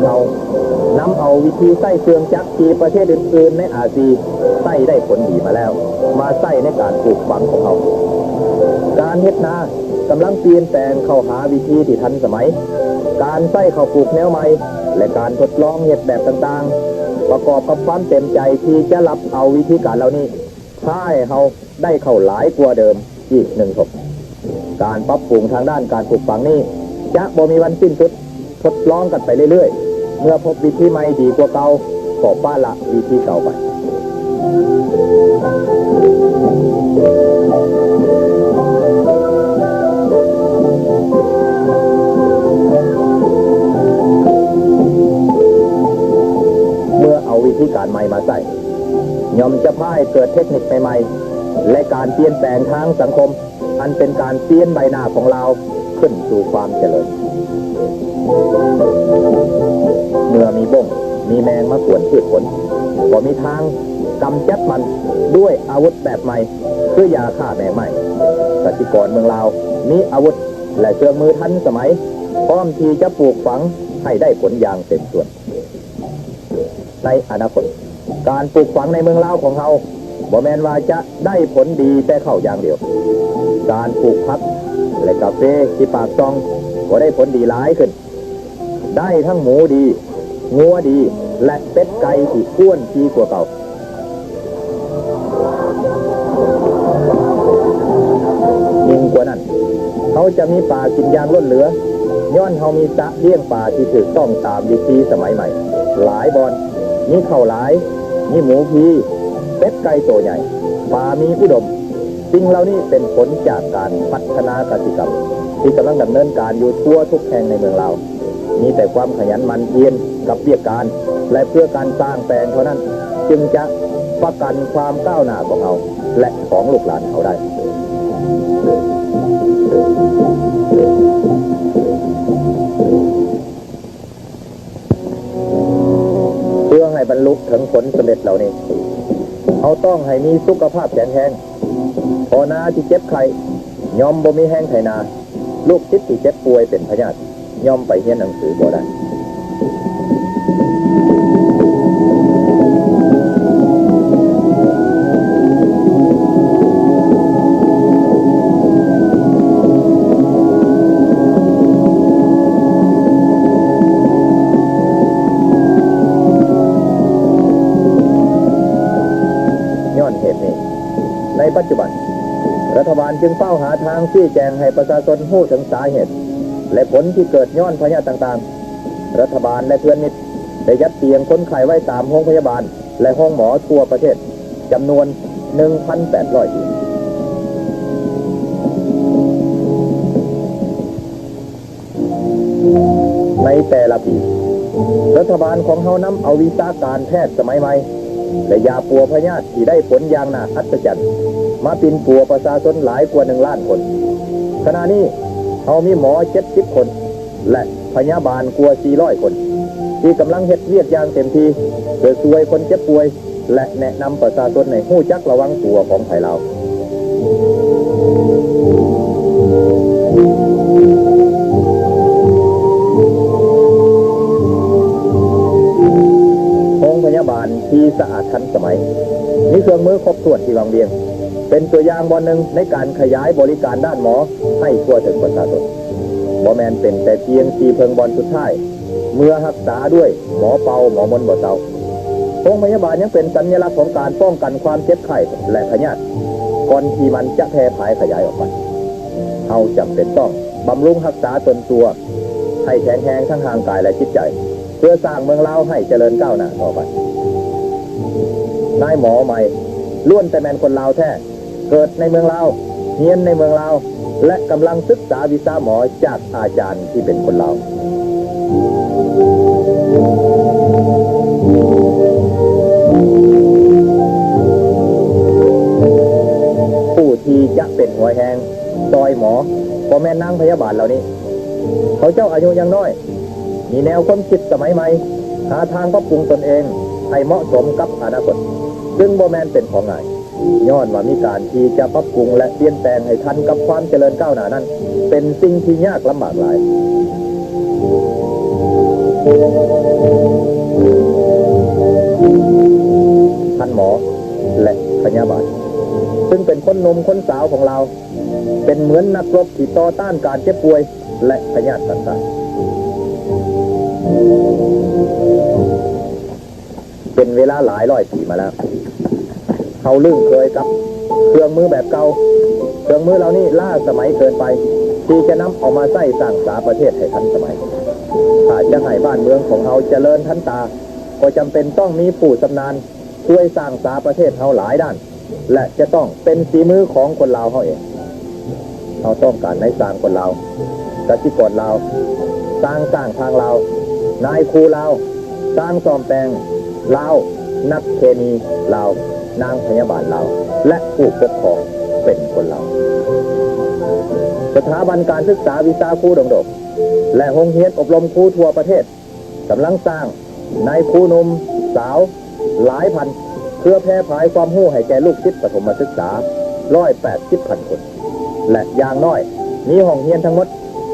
ເຮົານຳເອົາວິທີໃຊ້ເຄື່ອງຈັກທີ່ປະເທດອື່ນໆໃນອາຊີໃຊ້ໄດ້ຜົນດີມາແລ້ວ ມາໃຊ້ໃນການປູກຝັງຂອງເຮົາ. ການເຮັດນາກຳລັງປ່ຽນແປງເຂົ້າຫາວິທີທີ່ທັນສະໄໝ. ການໃຊ້ເຂົ້າປູກແນວໃໝ່ ແລະ ການທົດລອງເຮັດແບບຕ່າງໆ ປະກອບກັບຄວາມເຕັມໃຈທີ່ຈະຮັບເອົາວິທີການເຫຼົ່ານີ້ ພາໃຫ້ເຮົາໄດ້ເຂົ້າຫຼາຍກວ່າເດີມອີກໜຶ່ງທົບ. ການປັບປຸງທາງດ້ານການປູກຝັງນີ້ຈະບໍ່ມີວັນສິ້ນສຸດ, ທົດລອງກັນໄປເລື້ອຍໆ. ເມື່ອພົບວິທີໃໝ່ດີກວ່າເກົ່າ, ກໍປະລະວິທີເກົ່າໄປ. ເມື່ອເອົາວິທີການໃໝ່ມາໃຊ້, ຍ່ອມຈະພາໃຫ້ເກີດເທັກນິກໃໝ່ໆ ແລະ ການປ່ຽນແປງທາງສັງຄົມ ອັນເປັນການປ່ຽນໃບໜ້າຂອງລາວຂຶ້ນສູ່ຄວາມຈະເລີນ. ເມື່ອມີບົ້ງມີແມງມາກວນພືດຜົນ, ກໍມີທາງກຳຈັດມັນດ້ວຍອາວຸດແບບໃໝ່ ຄືຢາຂ້າແມງໄມ້. ກະສິກອນເມືອງລາວມີອາວຸດ ແລະ ເຄື່ອງມືທັນສະໄໝ ພ້ອມທີ່ຈະປູກຝັງໃຫ້ໄດ້ຜົນຢ່າງເຕັມສ່ວນ. ໃນອະນາຄົດ, ການປູກຝັງໃນເມືອງລາວຂອງເຮົາ ບໍ່ແມ່ນວ່າຈະໄດ້ຜົນດີແຕ່ເຂົ້າຢ່າງດຽວ. ການປູກຜັກ ແລະ ກາເຟທີ່ປາກຊ່ອງ ກໍໄດ້ຜົນດີຫຼາຍຂຶ້ນ. ໄດ້ທັງໝູດີ, ງົວດີ ແລະ ເປັດໄກ່ທີ່ອ້ວນດີກວ່າເກົ່າ. ຍິ່ງກວ່ານັ້ນ, ເຮົາຈະມີປາກິນຢ່າງລົ້ນເຫຼືອ, ຍ້ອນເຮົາມີສະລ້ຽງປາທີ່ຖືກຕ້ອງຕາມວິທີສະໄໝໃໝ່ຫຼາຍບ່ອນ, ມີເຂົ້າຫຼາຍ, ມີໝູພີ, ເປັດໄກ່ໂຕໃຫຍ່, ປາມີອຸດົມ. ສິ່ງເຫຼົ່ານີ້ເປັນຜົນຈາກການພັດທະນາກະສິກຳ ທີ່ກຳລັງດຳເນີນການຢູ່ທົ່ວທຸກແຫ່ງໃນເມືອງລາວ. ມີແຕ່ຄວາມຂະຫຍັນໝັ່ນພຽນກັບວຽກການ ແລະ ເພື່ອການສ້າງແປງເທົ່ານັ້ນ ຈຶ່ງຈະປະກັນຄວາມກ້າວໜ້າຂອງເຮົາ ແລະ ຂອງລູກຫຼານເຮົາໄດ້. ເພື່ອໃຫ້ບັນລຸເຖິງຜົນສຳເລັດເຫຼົ່ານີ້, ເຮົາຕ້ອງໃຫ້ມີສຸຂະພາບແຂງແຮງ. ພໍ່ນາທີ່ເຈັບໄຂ້ຍ່ອມບໍ່ມີແຮງໄຖນາ, ລູກສິດທີ່ເຈັບປ່ວຍເປັນພະຍາດ ຍ່ອມໄປຮຽນໜັງສືບໍ່ໄດ້. ຍ້ອນເຫດນີ້, ໃນປັດຈຸບັນ, ລັດຖະບານຈຶ່ງເຝົ້າຫາທາງຊີ້ແຈງໃຫ້ປະຊາຊົນຮູ້ເຖິງສາເຫດ ແລະ ຜົນທີ່ເກີດຍ້ອນພະຍາດຕ່າງໆ. ລັດຖະບານ ແລະ ເພື່ອນມິດ ໄດ້ຈັດຕຽງຄົນໄຂ້ໄວ້ຕາມໂຮງພະຍາບານ ແລະ ໂຮງໝໍທົ່ວປະເທດ ຈຳນວນໜຶ່ງພັນແປດຮ້ອຍທີ່. ໃນແຕ່ລະປີ, ລັດຖະບານຂອງເຮົານຳເອົາວິຊາການແພດສະໄໝໃໝ່ ແລະ ຢາປົວພະຍາດທີ່ໄດ້ຜົນຢ່າງໜ້າອັດສະຈັນ ມາປິ່ນປົວປະຊາຊົນຫຼາຍກວ່າໜຶ່ງລ້ານຄົນ. ຂະນະນີ້, ເຮົາມີໝໍເຈັດສິບຄົນ ແລະ ພະຍາບານກວ່າສີ່ຮ້ອຍຄົນ ທີ່ກຳລັງເຮັດວຽກຢ່າງເຕັມທີ່ ເພື່ອຊ່ວຍຄົນເຈັບປ່ວຍ ແລະ ແນະນຳປະຊາຊົນໃຫ້ຮູ້ຈັກລະວັງຕົວຂອງໄພລາວ. ໂຮງພະຍາບານທີ່ສະອາດທັນສະໄໝ, ມີເຄື່ອງມືຄົບຖ້ວນທີ່ວັງວຽງ, ເປັນຕົວຢ່າງບ່ອນໜຶ່ງໃນການຂະຫຍາຍບໍລິການດ້ານໝໍໃຫ້ທົ່ວເຖິງປະຊາຊົນ. ບໍ່ແມ່ນເປັນແຕ່ພຽງທີ່ເພິ່ງບ່ອນສຸດທ້າຍ ເມື່ອຮັກສາດ້ວຍໝໍເປົ່າໝໍມົນບໍ່ເຊົາ. ໂຮງພະຍາບານຍັງເປັນສັນຍະລັກຂອງການປ້ອງກັນຄວາມເຈັບໄຂ້ ແລະ ພະຍາດ ກ່ອນທີ່ມັນຈະແຜ່ຜາຍຂະຫຍາຍອອກໄປ. ເຮົາຈຳເປັນຕ້ອງບຳລຸງຮັກສາຕົນຕົວໃຫ້ແຂງແຮງທັງຮ່າງກາຍ ແລະ ຈິດໃຈ ເພື່ອສ້າງເມືອງລາວໃຫ້ຈະເລີນກ້າວໜ້າຕໍ່ໄປ. ນາຍໝໍໃໝ່ລ້ວນແຕ່ແມ່ນຄົນລາວແທ້, ເກີດໃນເມືອງລາວ, ຮຽນໃນເມືອງລາວ ແລະ ກຳລັງສຶກສາວິຊາໝໍຈາກອາຈານທີ່ເປັນຄົນລາວ. ຜູ້ທີ່ຈະເປັນຫົວແຮງຊ່ອຍໝໍກໍແມ່ນນາງພະຍາບານເຫຼົ່ານີ້. ເຂົາເຈົ້າອາຍຸຍັງນ້ອຍ, ມີແນວຄວາມຄິດສະໄໝໃໝ່, ຫາທາງປັບປຸງຕົນເອງໃຫ້ເໝາະສົມກັບອະນາຄົດ, ຊຶ່ງບໍ່ແມ່ນເປັນຂອງງ່າຍ. ຍ້ອນວ່າມີການທີ່ຈະປັບປຸງ ແລະ ປ່ຽນແປງໃຫ້ທັນກັບຄວາມຈະເລີນກ້າວໜ້ານັ້ນ ເປັນສິ່ງທີ່ຍາກລຳບາກຫຼາຍ. ທ່ານໝໍ ແລະ ພະຍາບານ ຊຶ່ງເປັນຄົນໜຸ່ມຄົນສາວຂອງລາວ ເປັນເໝືອນນັກລົບທີ່ຕໍ່ຕ້ານການເຈັບປ່ວຍ ແລະ ພະຍາດຕ່າງໆ. ເປັນເວລາຫຼາຍຮ້ອຍປີມາແລ້ວ, ເຮົາລຶ້ງເຄີຍກັບເຄື່ອງມືແບບເກົ່າ. ເຄື່ອງມືເຫຼົ່ານີ້ລ້າສະໄໝເກີນໄປ ທີ່ຈະນຳເອົາມາໃຊ້ສ້າງສາປະເທດໃຫ້ທັນສະໄໝ. ຖ້າຈະໃຫ້ບ້ານເມືອງຂອງເຮົາຈະເລີນທັນຕາ, ກໍຈຳເປັນຕ້ອງມີຜູ້ຊຳນານ ຊ່ວຍສ້າງສາປະເທດເຮົາຫຼາຍດ້ານ ແລະ ຈະຕ້ອງເປັນຝີມືຂອງຄົນລາວເຮົາເອງ. ເຮົາຕ້ອງການນາຍຊ່າງຄົນລາວ, ກະສິກອນລາວ, ຊ່າງສ້າງທາງລາວ, ນາຍຄູລາວ, ຊ່າງສ້ອມແປງລາວ, ນັກເຄມີລາວ, ນາງພະຍາບານລາວ ແລະ ຜູ້ປົກຄອງເປັນຄົນລາວ. ສະຖາບັນການສຶກສາວິຊາຄູດົງໂດກ ແລະ ໂຮງຮຽນອົບຮົມຄູທົ່ວປະເທດ ກຳລັງສ້າງນາຍຄູໜຸ່ມສາວຫຼາຍພັນ ເພື່ອແຜ່ຜາຍຄວາມຮູ້ໃຫ້ແກ່ລູກສິດປະຖົມມະສຶກສາຮ້ອຍແປດສິບພັນຄົນ ແລະ ຢ່າງນ້ອຍມີຫ້ອງຮຽນທັງໝົດ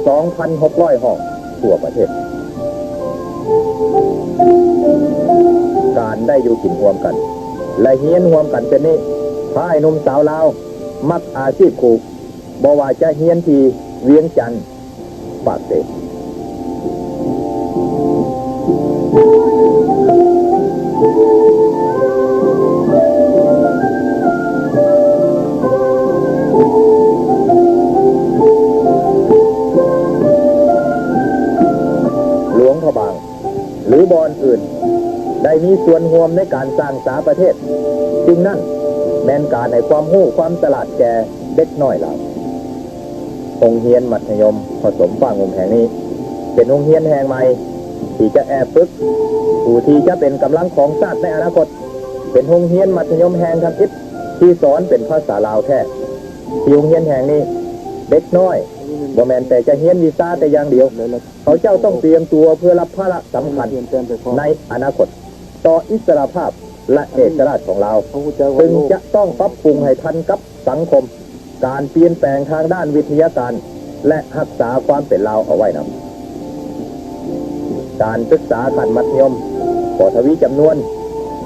ສອງພັນຫົກຮ້ອຍຫ້ອງທົ່ວປະເທດ. ການໄດ້ຢູ່ກິນຮ່ວມກັນ ແລະ ຮຽນຮ່ວມກັນເຊັ່ນນີ້ ພາຍໜຸ່ມສາວລາວມັກອາຊີບຄູ, ບໍ່ວ່າຈະຮຽນທີ່ວຽງຈັນ, ປາກເຊ. ຫຼວງພະບາງ ຫຼື ບ່ອນອື່ນ ໄດ້ມີສ່ວນຮ່ວມໃນການສ້າງສາປະເທດ. ສິ່ງນັ້ນແມ່ນການໃຫ້ຄວາມຮູ້ຄວາມສະຫຼາດແກ່ເດັກນ້ອຍລາວ. ໂຮງຮຽນມັດທະຍົມຜະສົມຟ້າງຸ່ມແຫ່ງນີ້ ເປັນໂຮງຮຽນແຫ່ງໃໝ່ທີ່ຈະແອບຝຶກຜູ້ທີ່ຈະເປັນກຳລັງຂອງຊາດໃນອະນາຄົດ. ເປັນໂຮງຮຽນມັດທະຍົມແຫ່ງທຳອິດທີ່ສອນເປັນພາສາລາວແທ້. ທີ່ໂຮງຮຽນແຫ່ງນີ້ ເດັກນ້ອຍບໍ່ແມ່ນແຕ່ຈະຮຽນວິຊາແຕ່ຢ່າງດຽວ, ເຂົາເຈົ້າຕ້ອງຕຽມຕົວເພື່ອຮັບພາລະສຳຄັນໃນອະນາຄົດ ຕໍ່ອິດສະຫຼະພາບ ແລະ ເອກະລາດຂອງລາວ, ເຊິ່ງຈະຕ້ອງປັບປຸງໃຫ້ທັນກັບສັງຄົມ, ການປ່ຽນແປງທາງດ້ານວິທະຍາການ ແລະ ຮັກສາຄວາມເປັນລາວເອົາໄວ້ນຳ. ການສຶກສາຂັ້ນມັດທະຍົມກໍທະວີຈຳນວນ,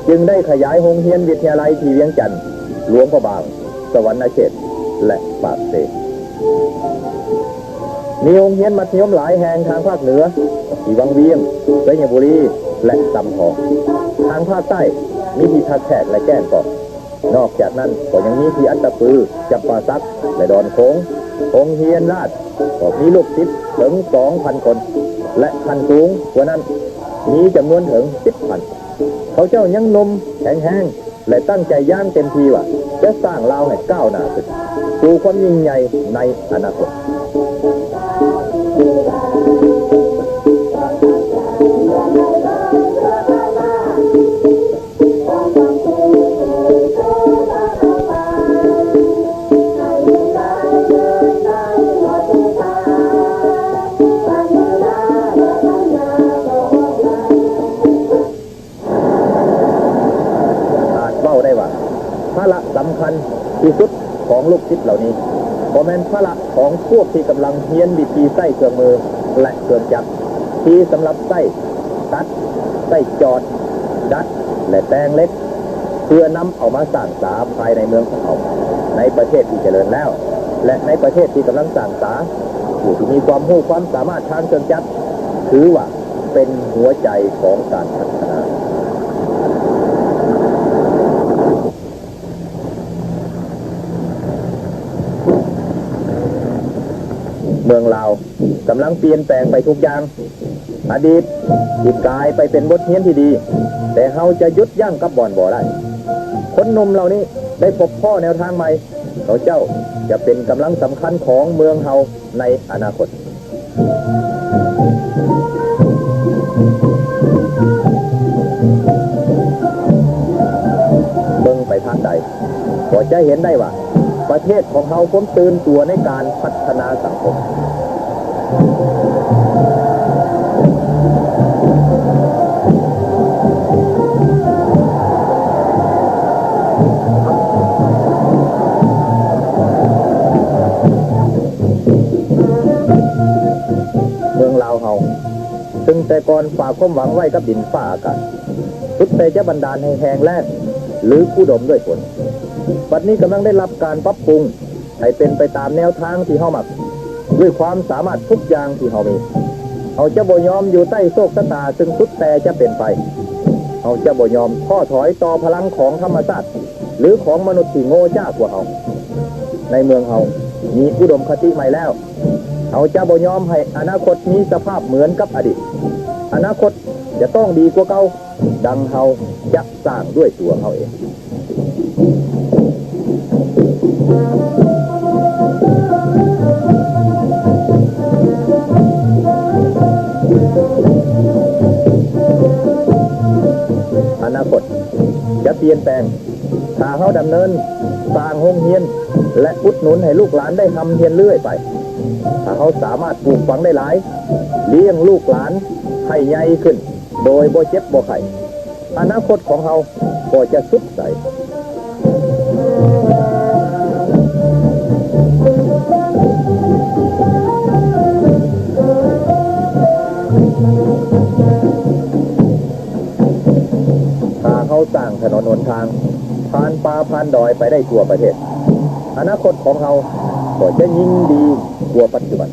ຈຶ່ງໄດ້ຂະຫຍາຍໂຮງຮຽນວິທະຍາໄລທີ່ວຽງຈັນ, ຫຼວງພະບາງ, ສະຫວັນນະເຂດ ແລະ ປາກເຊ. ມີໂຮງຮຽນມັດທະຍົມຫຼາຍແຫ່ງທາງພາກເໜືອ, ທີ່ວັງວຽງ, ໄຊຍະບູລີ ແລະ ຊຳທອງ. ທາງພາກໃຕ້ມີທີ່ທ່າແຂກ ແລະ ແກ້ງກອກ. ນອກຈາກນັ້ນກໍຍັງມີທີ່ອັດຕະປື, ຈຳປາສັກ ແລະ ດອນໂຄງ. ໂຮງຮຽນລາດກໍມີລູກສິດເຖິງສອງພັນຄົນ ແລະ ຂັ້ນສູງກວ່ານັ້ນມີຈຳນວນເຖິງສິບພັນ. ເຂົາເຈົ້າຍັງໜຸ່ມແຂງແຮງ ແລະ ຕັ້ງໃຈຢ່າງເຕັມທີ່ວ່າຈະສ້າງລາວໃຫ້ກ້າວໜ້າຂຶ້ນສູ່ຄວາມຍິ່ງໃຫຍ່ໃນອະນາຄົດ. ອາດເວົ້າໄດ້ວ່າ ພາລະສຳຄັນທີ່ສຸດຂອງລູກສິດເຫຼົ່ານີ້ ກໍແມ່ນພາລະຂອງພວກທີ່ກຳລັງຮຽນວິທີໃຊ້ເຄື່ອງມື ແລະ ເຄື່ອງຈັກ ທີ່ສຳລັບໃຊ້ຕັດ, ໃຊ້ຈອດ, ດັດ ແລະ ແຕ່ງເຫຼັກ ເພື່ອນຳເອົາມາສ້າງສາພາຍໃນເມືອງຂອງເຮົາ, ໃນປະເທດທີ່ຈະເລີນແລ້ວ ແລະ ໃນປະເທດທີ່ກຳລັງສ້າງສາ. ຜູ້ທີ່ມີຄວາມຮູ້ຄວາມສາມາດທາງເຄື່ອງຈັກ ຖືວ່າເປັນຫົວໃຈຂອງການພັດທະນາ. ເມືອງລາວກຳລັງປ່ຽນແປງໄປທຸກຢ່າງ. ອະດີດທີ່ກາຍໄປເປັນບົດຮຽນທີ່ດີ, ແຕ່ເຮົາຈະຢຸດຢັ້ງກັບບ່ອນບໍ່ໄດ້. ຄົນໜຸ່ມເຫຼົ່ານີ້ໄດ້ພົບພໍ້ແນວທາງໃໝ່, ເຂົາເຈົ້າຈະເປັນກຳລັງສຳຄັນຂອງເມືອງເຮົາໃນອະນາຄົດ. ເບິ່ງໄປທາງໃດ ກໍຈະເຫັນໄດ້ວ່າ ປະເທດຂອງເຮົາພວມຕື່ນຕົວໃນການພັດທະນາສັງຄົມ. ເມືອງລາວເຮົາ ເຊິ່ງແຕ່ກ່ອນຝາກຄວາມຫວັງໄວ້ກັບດິນຟ້າອາກາດ, ສຸດແຕ່ຈະບັນດານໃຫ້ແຫ້ງແລ້ງ ຫຼື ອຸດົມດ້ວຍຝົນ, ບັດນີ້ກຳລັງໄດ້ຮັບການປັບປຸງໃຫ້ເປັນໄປຕາມແນວທາງທີ່ເຮົາມັກ, ດ້ວຍຄວາມສາມາດທຸກຢ່າງທີ່ເຮົາມີ. ເຮົາຈະບໍ່ຍອມຢູ່ໃຕ້ໂຊກຊະຕາເຊິ່ງສຸດແຕ່ຈະເປັນໄປ. ເຮົາຈະບໍ່ຍອມທໍ້ຖອຍຕໍ່ພະລັງຂອງທຳມະຊາດ ຫຼື ຂອງມະນຸດທີ່ໂງ່ຈ້າກວ່າເຮົາ. ໃນເມືອງເຮົາມີອຸດົມຄະຕິໃໝ່ແລ້ວ. ເຮົາຈະບໍ່ຍອມໃຫ້ອະນາຄົດມີສະພາບເໝືອນກັບອະດີດ. ອະນາຄົດຈະຕ້ອງດີກວ່າເກົ່າ, ດັ່ງເຮົາຈະສ້າງດ້ວຍຕົວເຮົາເອງ. ອະນາຄົດຈະປ່ຽນແປງ ຖ້າເຮົາດຳເນີນສ້າງໂຮງຮຽນ ແລະ ອຸດໜູນໃຫ້ລູກຫຼານໄດ້ຮ່ຳຮຽນເລື້ອຍໄປ, ຖ້າເຮົາສາມາດປູກຝັງໄດ້ຫຼາຍ, ລ້ຽງລູກຫຼານໃຫ້ໃຫຍ່ຂຶ້ນໂດຍບໍ່ເຈັບບໍ່ໄຂ້, ອະນາຄົດຂອງເຮົາກໍຈະສົດໃສ. ຖ້າເຮົາສ້າງຖະໜົນຫົນທາງຜ່ານປ່າຜ່ານດອຍໄປໄດ້ທົ່ວປະເທດ, ອະນາຄົດຂອງເຮົາກໍຈະຍິ່ງດີກວ່າປັດຈຸບັນ.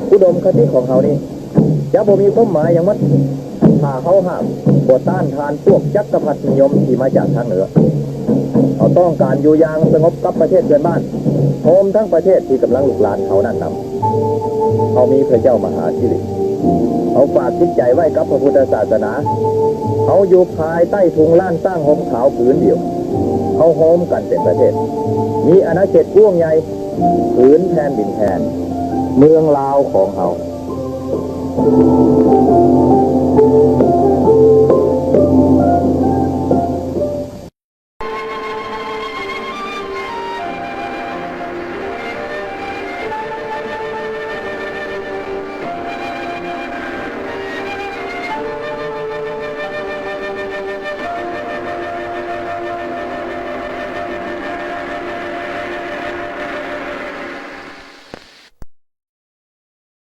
ອຸດົມຄະຕິຂອງເຮົານີ້ຈະບໍ່ມີຄວາມໝາຍຫຍັງໝົດ ຖ້າເຮົາຫາກບໍ່ຕ້ານທານພວກຈັກກະພັດນິຍົມທີ່ມາຈາກທາງເໜືອ. ເຮົາຕ້ອງການຢູ່ຢ່າງສະຫງົບກັບປະເທດເພື່ອນບ້ານ, ຮວມທັງປະເທດທີ່ກຳລັງລຸກລານເຮົານັ້ນນຳ. ເຮົາມີພະເຈົ້າມະຫາສິລິ, ເຮົາຝາກຈິດໃຈໄວ້ກັບພະພຸດທະສາສະໜາ, ເຮົາຢູ່ພາຍໃຕ້ທຸງລ້ານຊ້າງຫົ່ມຂາວຜືນດຽວ, ເຮົາໂຮມກັນເປັນປະເທດ, ມີອານາເຂດກວ້າງໃຫຍ່ ຜືນແຜ່ນດິນແທນເມືອງລາວຂອງເຮົາ. ອ